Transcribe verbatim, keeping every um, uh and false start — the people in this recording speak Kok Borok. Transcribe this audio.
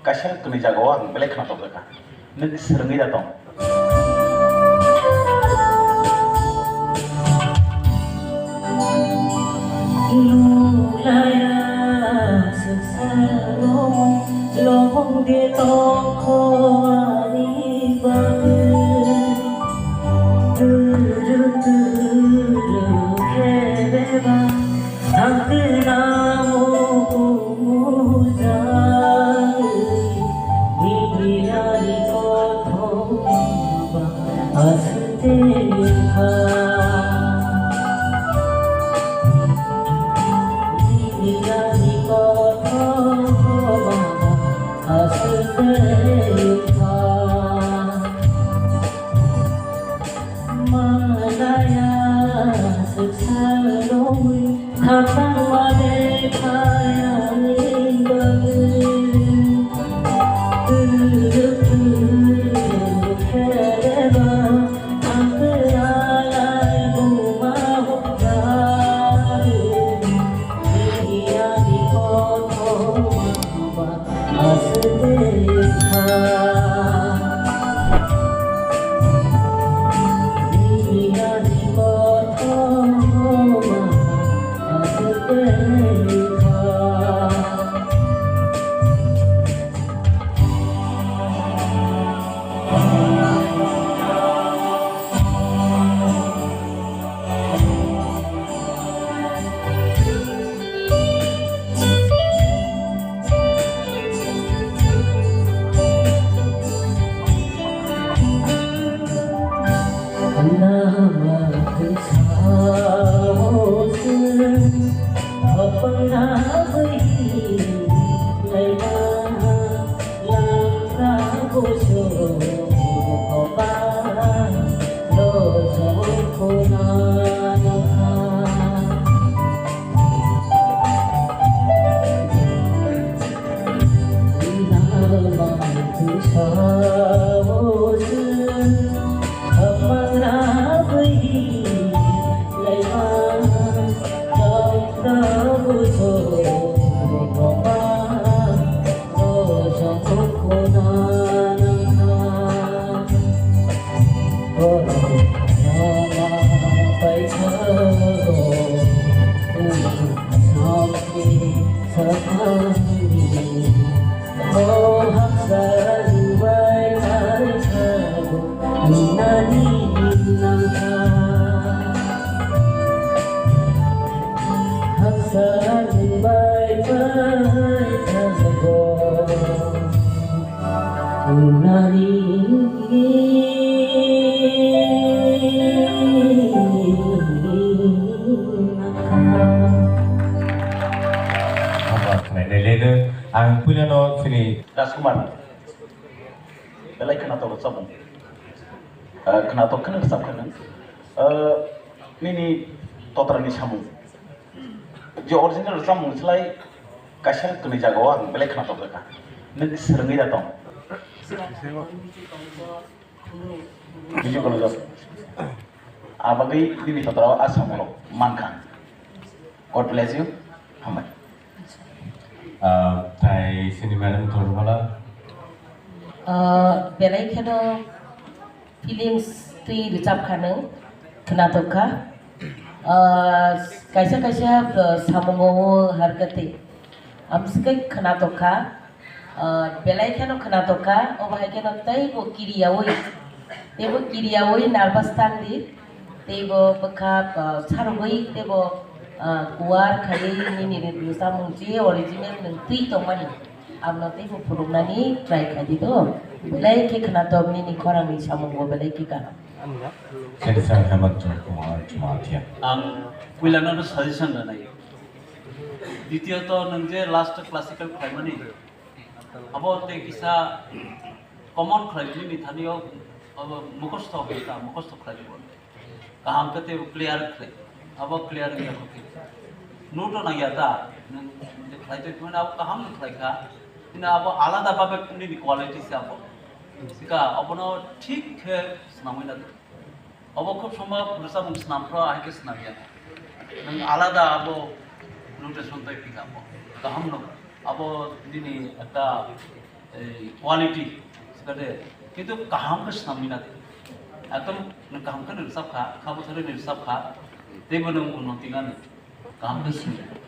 Kaisa kwnwi jagao ang belai khna tokjakha. Nwng swrwngwi da tong. Nulaya swksa romwi lobong de tongkho ani bagwi. Turu turu khe bebak ang twnamo kumujak. Nini ani kothoma ba aste kha. Nini ani kothoma ba aste kha. Malaya swksa romwi khatang male khayani bagwi. Kwrwk kwrwk khe bebak ang kwrwlai buma hwnjagwi. Nini ani kothoma ba Nani Hambar khlainai leno ang puilano chini Rajkumar belai khwnatok rwchapmung. Ah, khwnatok kheno rwchapkha nwng. Ah, nini totrani samung. Je original rwchapmung slai kaisa kwnwi jagao ang belai khwnatok rwkha. Nwng swrwngwi da tong. Bini kolok. Abagwi bini totrao a samungrok mankha. God bless you. Hambai. Ah, tai sini madam Tormala. Ah, belai kheno feelings twi rwchapkha nwng, khwnatok kha. Ah, kaisa kaisa, ah, samungo harkati. Amswkhe khwnatok kha. Ah, belai kheno khwnatok kha, obo hai kheno teibo kiriyaui, teibo kiriyaui nervous tangdi, teibo bwkha, ah, sarugwi, teibo, ah, kuar khaiwi nini rwchapmung je original nwng twi tongmani, abono teibo phunuknani try khaidi do. Belai khe khwnatok nini khorangni samungo belai khe kaham. Sir, sir, Hemant Kumar Jamatia. Ang puilano suggestion rwnai. Ditiyot nwng je last classical khlaimani, abo tei kisa common khlai bini thani o, abo mukhostho khlai ta, mukhostho khlai bo. Kaham khe tei clear khlai. Abo clear wngya kho khe. Note o nangya ta, nwng je khlai twi phano abo kaham khlai kha. Bini abo alada babe nini quality se abo. Sika abono thik khe swnamwi na. Obo khub sombo rwchapmung swnam phro, ahai khe swnam ya. Nwng alada abo notation tei phi kha bo. Kaham no. Abo nini ekta quality, kintu kaham khe swnamwi na di. Ekdom nwng kaham khe nwng rwchap kha, kha bwthar ni rwchap kha, teibo nwng unnoti nani, kaham khe swnamwi.